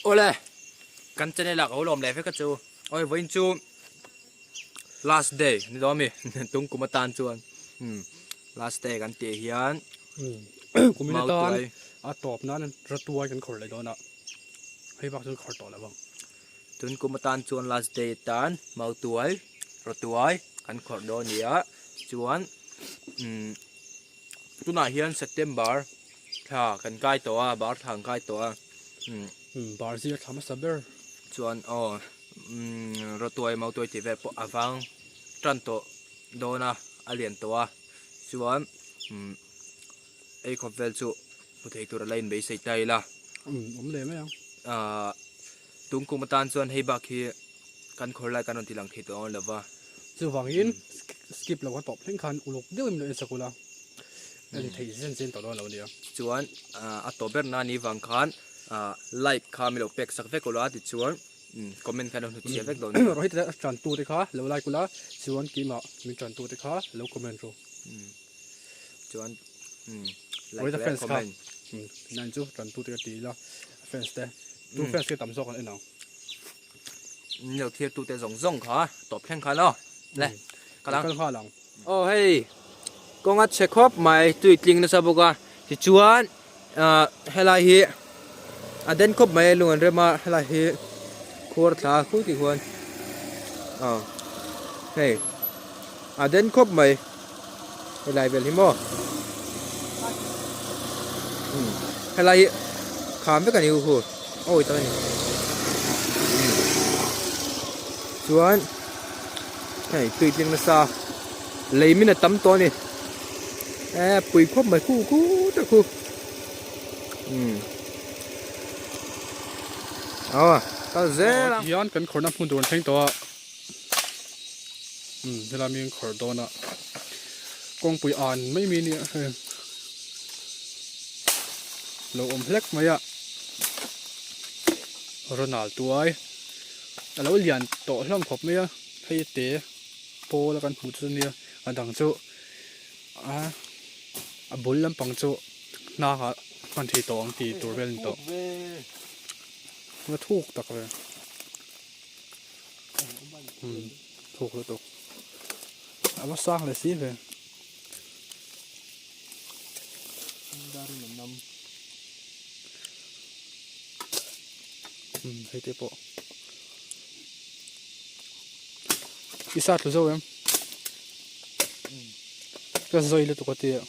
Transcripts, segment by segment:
Awle kan channel ah ka lo lawm leh vek a chu awi vawiin chu last day ni dawn ami tung kum atan chuan umm last day kan tih hian Kumin atan a tawp nan ratuai kan khawrh leh dawn a hei bak chu khawrh tawh lo ang. Tun kum atan chuan last day atan mautuai ratuai kan khawrh dawn a ni a chuan umm Tunah hian September thla kan kai tawh a, bar thla kan kai tawh a. Umm bar zir thla hmasa ber. Chuan aw umm rawtuai mautuai tih vel pawh a vang tan tawh dawn a, a lian tawh a. Chuan umm ei khawp vel chu hmu thei tur a la inbeisei ta ila. Umm awm leh mai ang. Ahh tung kum atan chuan hei bak hi kan khawr lai kan rawn ti lang thei tawh ang lo va. Chuvangin skip lo kha tawp thleng khan uluk deuhin min lo en sak ula, en theih zen zen tawh dawn lo ania. Chuan a tawp ber na ni vang khan like kha min lo pek sak vek ula tichuan comment kha lo hnut chhiah vek dawn ania. Rohit a tan tu te kha lo like ula, chuan keimah min tan tu te kha lo comment ru. Chuan like leh comment. Nan chu tan tu te ka ti ila fans te tu fans te tam zawk an en ang. Min lo thlir tute zawng zawng kha tawp thleng khan aw le kal ang. Kal nghal ang. Aw hei kawng a chhe khawp mai tui tling nasa bawk a tichuan ah helai hi a den khawp mai a lung an rem a helai hi khuar thla khu tih khuan aw hei a den khawp mai helai vel hi maw umm helai hi kham vek a ni hu awi tak a ni umm chuan hei tui tling nasa lei min a tam tawh a ni eh pui khawp mai khu khu tak khu umm aw kal zel ang. Hian kan khawrhna hmun tur an thleng tawh a. Umm helai mi an khawrh dawn a kawngpui an mai mai nia hei lo awm hlek mai a Ronald tuai a lo lian tawh hlawm khawp mai a hei te pawl a kan hmuh chu ania a dang chu a a bul lampang chu hnang ah hman thei tawh ang tih tur vel a ni tawh a thuk tak ve. Umm thuk lutuk a va sang leh si ve. Umm hei te pawh i sa tlu zo em ka zawi lutuk a tia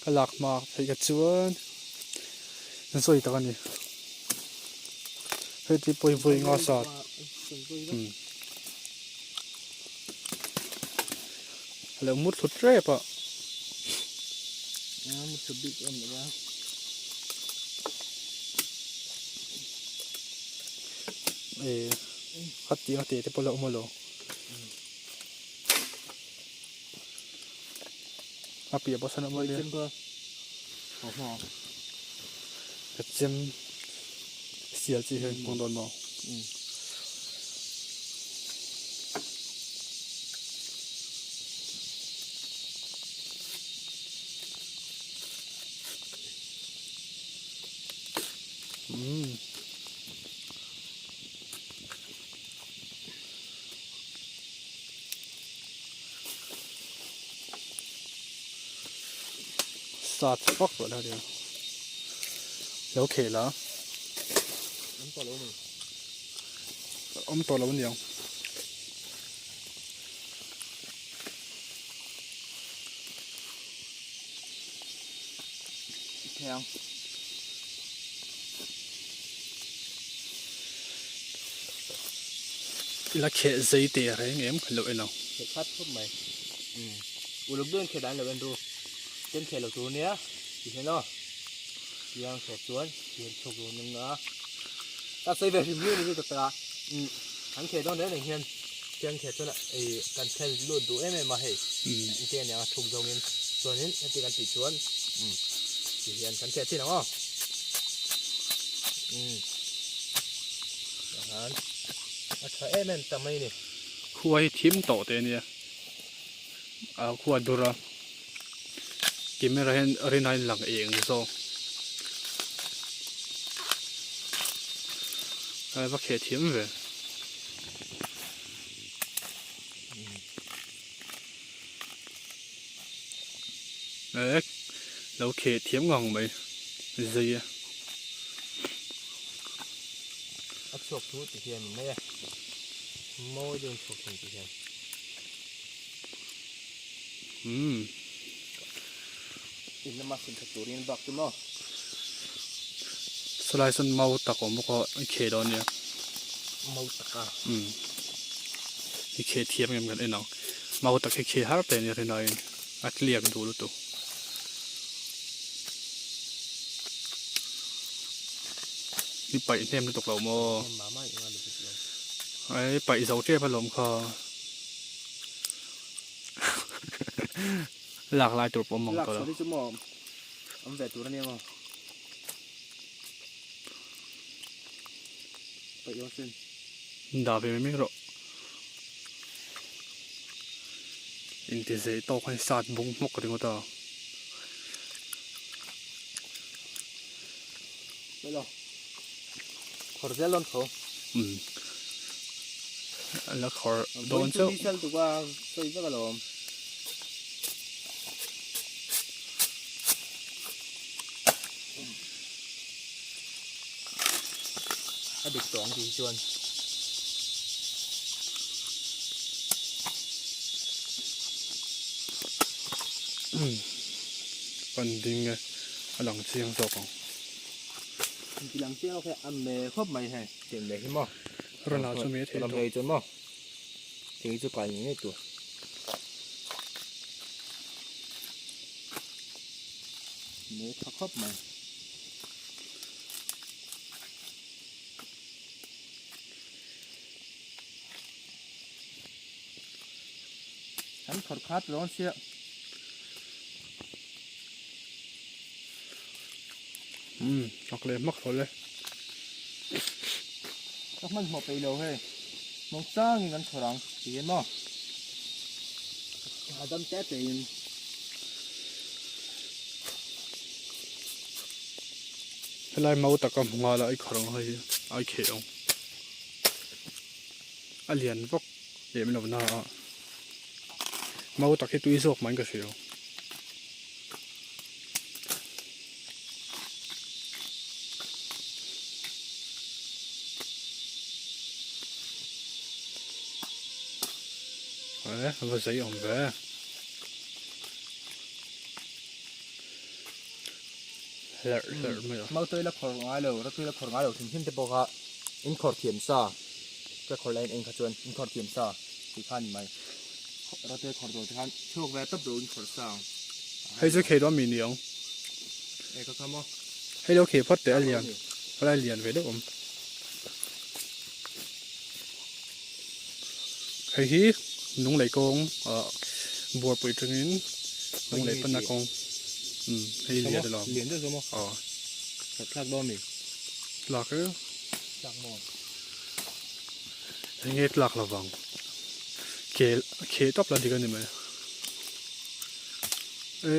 ka lak hma theih ka chuan zawi tak a ni. Hei ti pawi vawi nga sat umm a lo mut thlu tep a. Eh khat tih ang tih te pawh la awm a lo a piah pawh sawn a awm a nia ka chem. Sial chi hian hmang dawn maw? Umm. Sat vak tawh la nia lo khel a awm tawh lo aniang ila kheh zei teh reng em lo en ang. Uluk deuhin kheh dan lo en ru. Ten kheh lo tur nia ti hian aw tiang kheh chuan hian chhuk lo nung a ka sawi ve hrim hrim ni tak tak a umm an kheh dawn reng reng hian tiang kheh chuan ei kan thlen lut duh em em a hei engte aniang a chhuk zawngin chuanin heti kan tih chuan umm ti hian kan kheh chin ang aw umm tiang a tha em em ta mai ni. Khua hi thim tawh teh ania. A khua dur a camera hian rin a inlang eng zawk. A va kheh thiam ve. Ek lo kheh thiam ngang mai zei a. A chhuak thu ti hian ni mai a. Mawi deuhin chhuak thei ti hian. Umm. In lama sin that turin bak chu maw. Salai sawn mau tak awm bawk a i kheh dawn nia. Mau tak a. Umm. I kheh thiam em kan en ang. Mau tak hi kheh har teh nia rinaiin a tliak duh lutuk. I paih hnem lutuk lo maw? Ei paih zo tep alawm kha. Lak lai tur pawh awm ang tawh lo. Lak chu maw awm ve tur ania maw. Paih lo sin. Dah ve mai mai rawh. Inti zei tawk khan sat bung hmawk ringawt a. Hello. Khawr zel dawn tho. Um. La khawr dawn chauh. Ni sel tuka sawi vek alawm. A dik tawh ang tih hi chuan. Kan ding e a lang chiang zawk ang. Inti lang chiang lawk he a me khawp mai hei tiang leh hi maw. Rawn ah chu me thei tawh. Ram chuan maw thing hi chu kai ngei ngei tur. Me tha khawp mai. Kan khawrh khat dawn sia. Umm chak leh hmak hlawlh e. Ka hmanhmawh peih lo hei. Mawng changin kan chhawr ang ti hian maw. A dam te te in. Helai mau taka hmu nghal a i khawrh ang hei hi a i kheh ang. A lian vak lem lo na a. Mau tak hi tui zawk mai ka hria. E va zei awm ve. Hlerh hlerh mai a. Mau tui la khawr ngai lo, ra tui la khawr ngai lo hrim hrim te pawh kha in khawr thiam sa. Ka khawr laiin eng kha chuan in khawr thiam sa tih kha a ni mai. Ra tui khawr tur te khan chhuak ve tawp duh in khawr sa ang. Hei chu khei dawn mi ni ang. E ka kha maw. Hei lo khei phawt teh a lian. Helai lian ve deuh awm. Hei hi Lunglei kawng ah buarpui tangin Lunglei panna kawng umm hei lian alawm. Lian deuh zawk maw? Aw. Thlak dawn mi? Tlak e. Tlak maw? Eng nge tlak lovang? Ke kheh tawp la dik a ni mai. E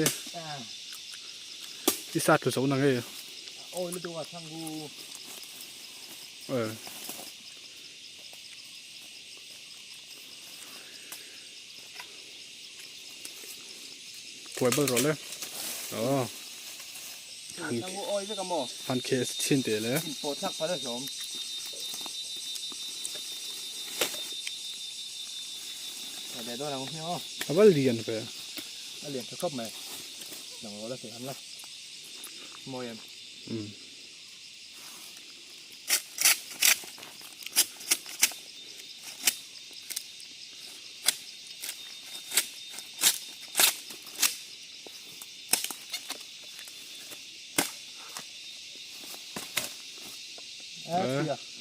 i sat tlu zo na nge? Awi lutuk a thlangu. E. Kuai bal rawh le. Aw. Han kheh chhin teh le. A va lian ve. A lian tha khawp mai. Nang rawh la thei ham la. Mawi em. Umm.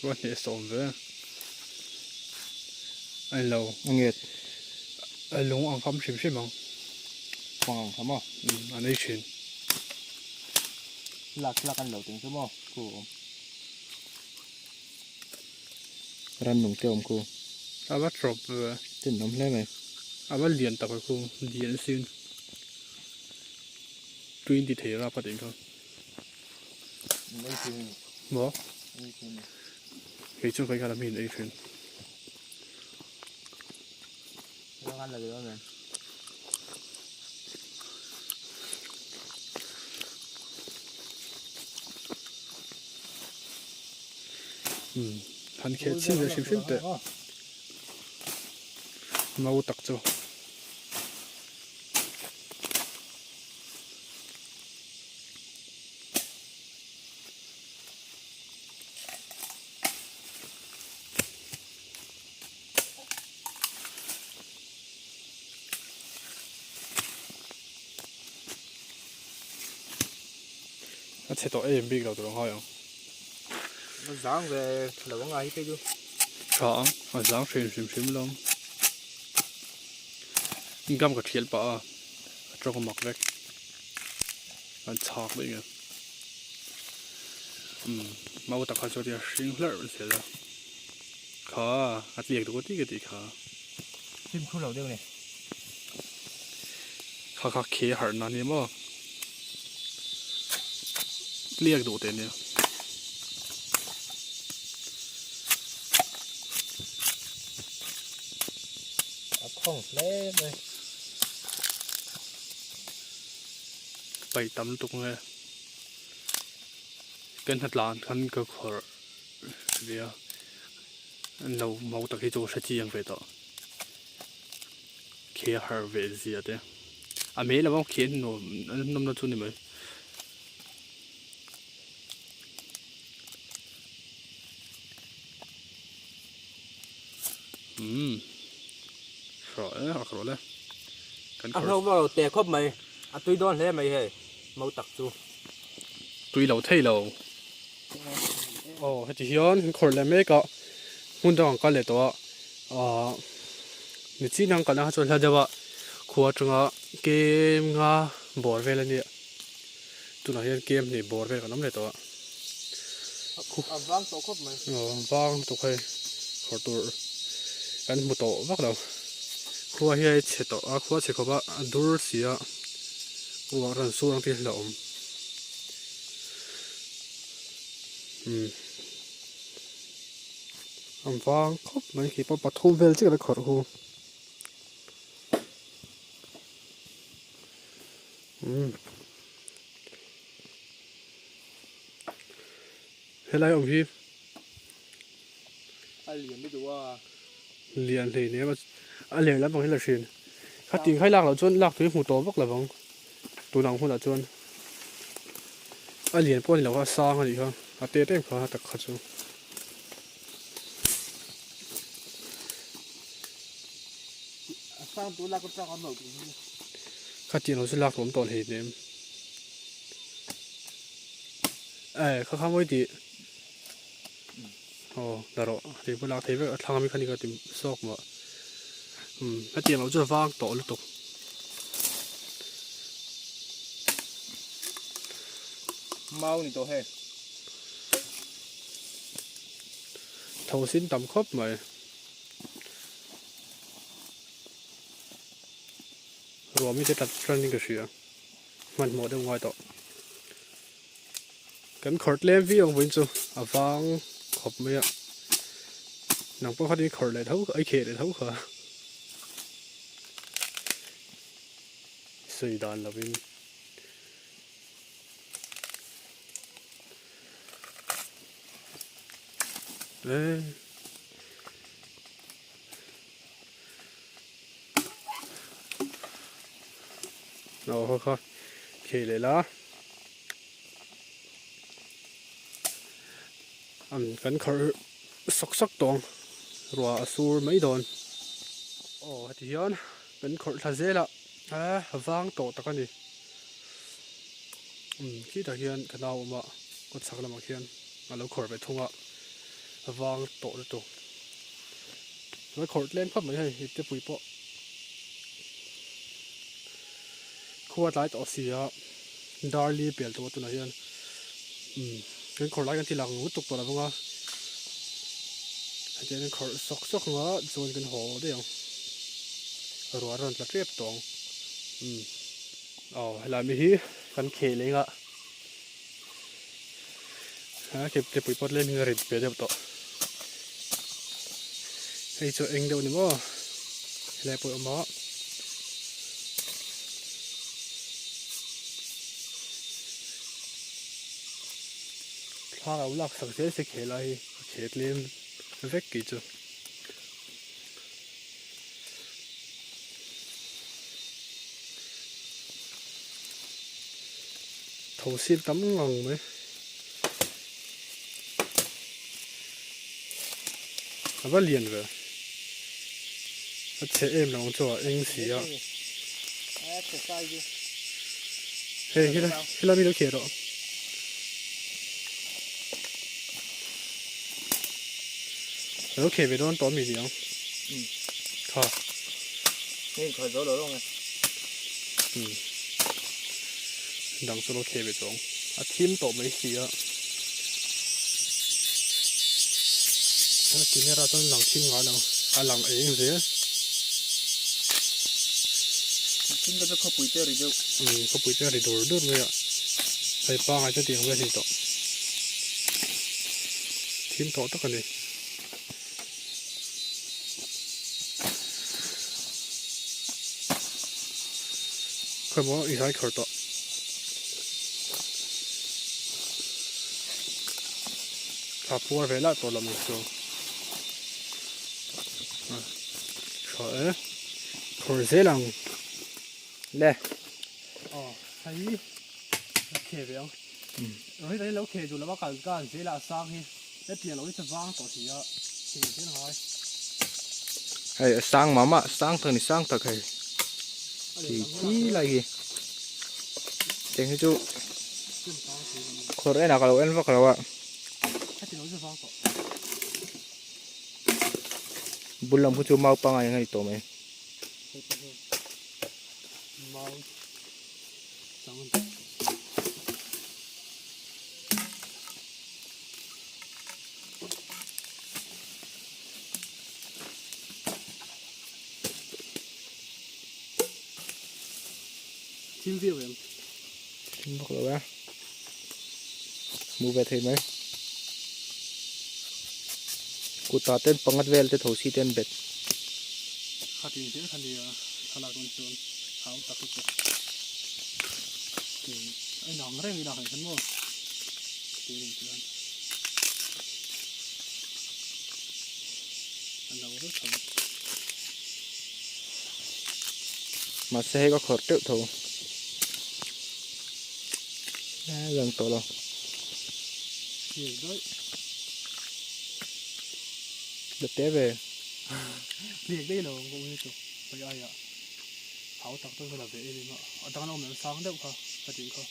Va hneh sawm ve a ni lo a lung ang kham hrim hrim ang a nei thin. Lak lak an lo teng chu maw khu awm. Rannung te awm khu. A va trawp ve. Ten awm hle mai. A va lian tak e khu lian sin. Tui in ti thei rap a tih kha. Ei thei. Maw? Ei thei. Kei chuan kai kha la mi in ei thin. Umm han khel chhin ve hrim hrim teh mau tak chu. A chhe tawh em bik lo tur ang hai ang. A zang ve lo ang a hi phei chu. Tha ang, a zang hrim hrim hrim lo. Gam ka thial pah a, a tawng a mak vek. An chhak daih nge. Umm mau tak kha chu tia hring hlarh zel a. Kha a tliak duh ka ti ka tih kha. Fimkhur lo deuh ni. Kha kha khe harh na nia maw. Tliak duh teh nia. A khawng hle mai. Paih tam lutuk nge. Kan hnatlan khan ka khawrh ve a. An lo mau tak hi chu hre chiang ve tawh. Khi a harh ve zia te. A mei lama khi an nuam an nawmna chu ni mai. Umm hrawh e a hrawh le. Kan a hlawk vak lo teh khawp mai. A tui dawn hle mai hei mau tak chu. Tui lo thei lo. Aw heti hian kan khawrh leh mek a hmun dang an kal leh tawh a ahh ni chin ang kalna kha chuan hla deuh a khua atanga kem nga bawr vel a nia tunah hian kem hnih bawr vel kan awm leh tawh a a vang tawh khawp mai aw vang lutuk hei khawrh tur kan hmu tawh vak lo khua hi a chhe tawh a khua chhe khawp a a dur si a ruah rawn sur ang tih hi hlauhawm. Umm a vang khawp mai khi pawh pathum vel chiah ka la khawrh hu umm helai awm hi a lian lutuk a lian hlei nem a a ler lampang hi la hrin khatin khai lak loh chuan lak tui hmu tawh vak lovang tun ang hunah chuan a lian pawh a ni lo a sang a nih kha a tet em kha tak kha chu. Khatiang lo chu lak awm tawh hlei nem e kha kha mawi tih aw la rawh tih pawh lak thei vek a thlang ami kha ni ka ti zawk mah umm hetiang lo chu vang tawh lutuk. Mau ni tawh hei. Tho sin tam khawp mai. Ruah mi te tlat tlat in ka hria hmanhmawh deuh ngai tawh. Kan khawrh tlem viau ang vawiin chu a vang khawp mai a, nang pawh khatin i khawrh leh tho i kheh leh tho kha sawi dan lovin. Aw kha kha kheh leh la an kan kharh sawk sawk tawh ang ruah a sur mai dawn aw heti hian kan khawrh thla zel a a vang tawh tak a ni umm khitah hian ka nau awm a kawt chhak lamah khian a lo khawrh ve thung a a vang tawh lutuk a khawrh tlem khawp mai hei ipte pui pawh. Khua tlai tawh si a, Darli pian tawh tunah hian umm kan khawrh lai kan ti lang lutuk tawh lo vang a, hetiang kan khawrh sawk sawk ang a chuan kan haw daih ang, ruah a rawn tla tep tawh ang umm aw helai mi hi kan kheh leh eng a, a ke pui pawt lem hi a rit ve deuh tawh. Hei chu eng deuh a ni maw helai pawh a awm a. Thla lo lak sak zel se khel lai hi a khel tlem vek kei chu. Tho sir tam ngang mai. A va lian ve. A chhe em lo ang chu a eng si a. Hei helai helai mi lo kheh rawh. Lo kheh ve dawn tawh a mi ni ang. Kha. Hei kha zo lo lo nge. Dang chu lo kheh ve tawh ang. A thim tawh mai si a. A camera chuan lang thim ngai lo. A lang eng zel. Thim te chu khawpui te a ri deuh. Khawpui te a ri dur dur mai a. Hei pangai chu tiang vel a ni tawh. Thim tawh tak a ni. Khawimaw i zai khawr tawh. Tha puar ve lah tawh lo ang chu. Tha e. Khawr zel ang. Le. Aw hei a khe ve ang. Rawh hi lo khe duh lo a kal kan zel a sang hi. Hetiang lo hi chu vang tawh si a, thei zel ngai. Hei a sang mah mah, sang tak a ni sang tak hei. Khi khi lai hi. Tiang hi chu khawr enah ka lo en vak lo a. Bul lam khu chu mau pangai ang a ni tawh mai. Mau chang. Thim viau em? Thim bawk lo e. Hmu ve thei mai. Kutah ten pangat vel te tho si ten bet. Khatin zel kha nia thlalak dawn chuan hau tak lutuk. A inang reng ila han khan maw? Tih reng chuan a no vek tho. Mahse hei ka khawrh teuh tho. A lang tawh lo. La te ve. Hliak daih lo ang ka ui chu pai aiah. Hau tak chu ka la ve em em a, a dang an awm lo sang deuh kha ka tih kha.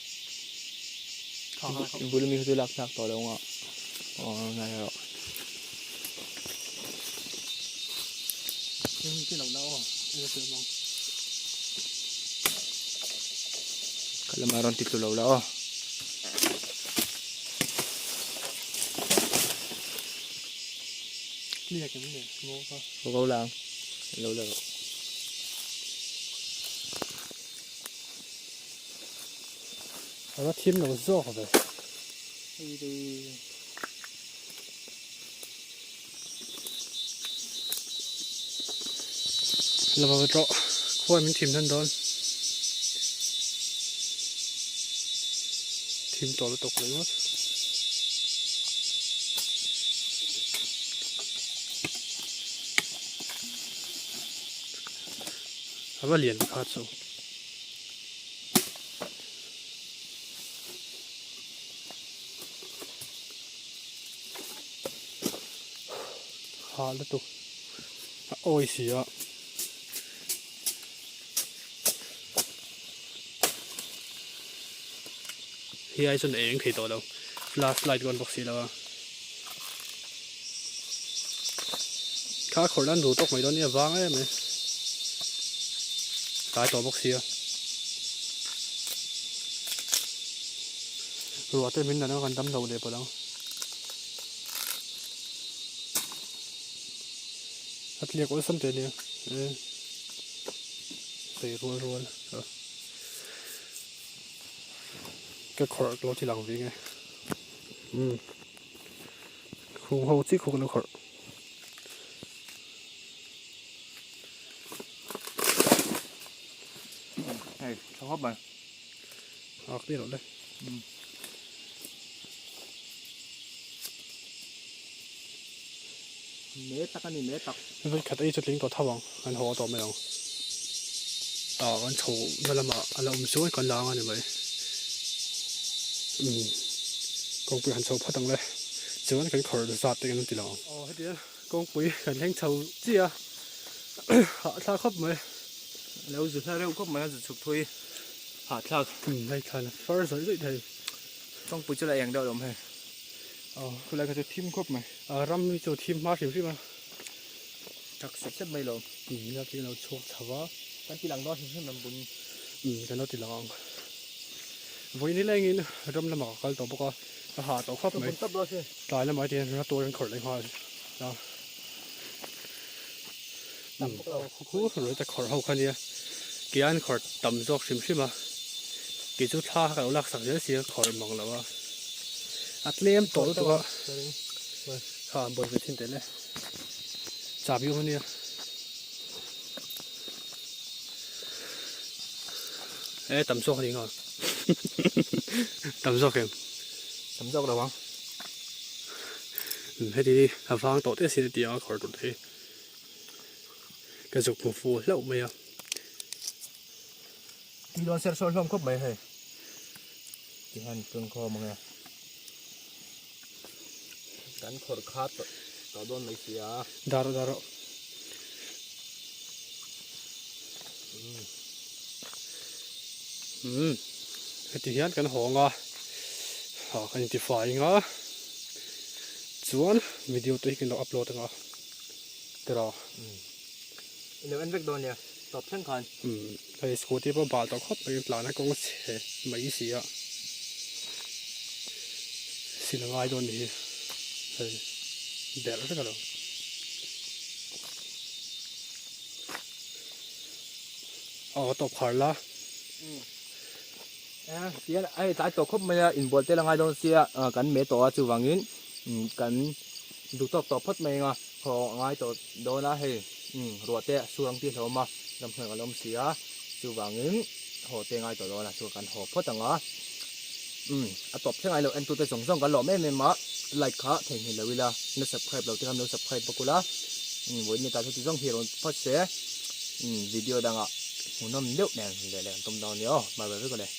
Kha kha kha. Bul mi kha chu lak thlak tawh lo ang a, aw ngai erawh. Eng chi lo la aw, eng a tih ang. Ka lamah rawn ti tlu lo la aw. Clear kan ni maw kha. Ko la ang. Lo la rawh. A va thim lo zawk ve. Hei te. La va va tawh. Khuai min thim hnan dawn. Thim tawh lutuk ringawt. A va lian kha chu. Ha lutuk a awi si a. Hi ai chuan eng thei tawh lo flash light ka on bawk si lo a kha khawrh lan duh tawk mai dawn nia vang em mai tlai tawh bawk si a ruah te min dan a kan dam lo leh palh ang a tliak awlsam teh nia e sawi rual rual a. Ka khawrh lo chi lang ve nge umm khung ho chi khu ka lo khawrh. khawp mai. Ak ni loh le. Me tak a ni me tak. Vei khat ei chu tling tawh tho ang kan haw tawh mai ang. Ah kan chho na lamah a la awm chuai kan la ang a ni mai. Umm kawngpui han chho phawt ang le chuan kan khawr zat te kan ti lo ang. Aw heti a kawngpui kan thleng chho chiah a hahthlak khawp mai. A lo zu hla reuh khawp mai a zu chhuk thui hahthlak. Umm hei thlan a far zawih zawih thei. Kawngpui chu la eng deuh lo awm hei. Aw. Khulai kha chu thim khawp mai. A ram hi chu thim hma hrim hrim a. Thak sep sep mai lo. Umm nia chu kan lo chhuak chho va. Kan ti lang dawn hrim hrim ang bun. Umm kan lo ti lang ang. Vawiin nilengin ram lamah ka kal tawh bawk a, ka hah tawh khawp mai. Tlai lamah hetiang hian ratuar an khawrh leh nghal a. Umm khu ruai te khawrh ho kha nia. Ke an khawrh tam zawk hrim hrim a. Kei chu thla ka lo laksak zel si a khawrh mang lo a. A tlem tawh lutuk a. Kha an buai ve thin teh le. Chahbi awm ania. E tam zawk ani nghal. Tam zawk em? Tam zawk lo ang. Heti hi a vang tawh te sin a ti ang a khawr tur te hi. Ka zuk hmu fu hlauh mai a. Tui dawn ser sawr hlawm khawp mai hei. Tihian tun khawm ang e. Kan khawrh kha tawh dawn mai si a. Dar rawh dar rawh. Umm heti hian kan hawng a ah kan intifai ang a chuan video te hi kan lo upload ang a tiraw. Ilo en vek dawn nia tawp thleng khan. Umm hei scooty pawh bal tawh khawp mai in tlan a kawng chhe mai si a sil a ngai dawn ni hi hei berh vek alo. Aw tawp khar la. Umm tihian hei tlai tawh khawp mai a inbual tel a ngai dawn sia kan me tawh a chuvangin kan duh tawk tawh phawt mai ang a haw a ngai tawh dawn a hei ruah te a sur ang tih hlauhawm a ramhnuai kan awm si a chuvangin haw te a ngai tawh dawn a chu kan haw phawt ang a a tawp thleng ailo entute zawng zawng kan lawm em em a like kha theihnghilh lo ila na subscribe lo te khan lo subscribe bawk ula vawiin ni ta heti zawng hi rawn phawt se video dangah hmuhnawm deuh nen leh leh kan tum dawn nia aw bye bye vek awle.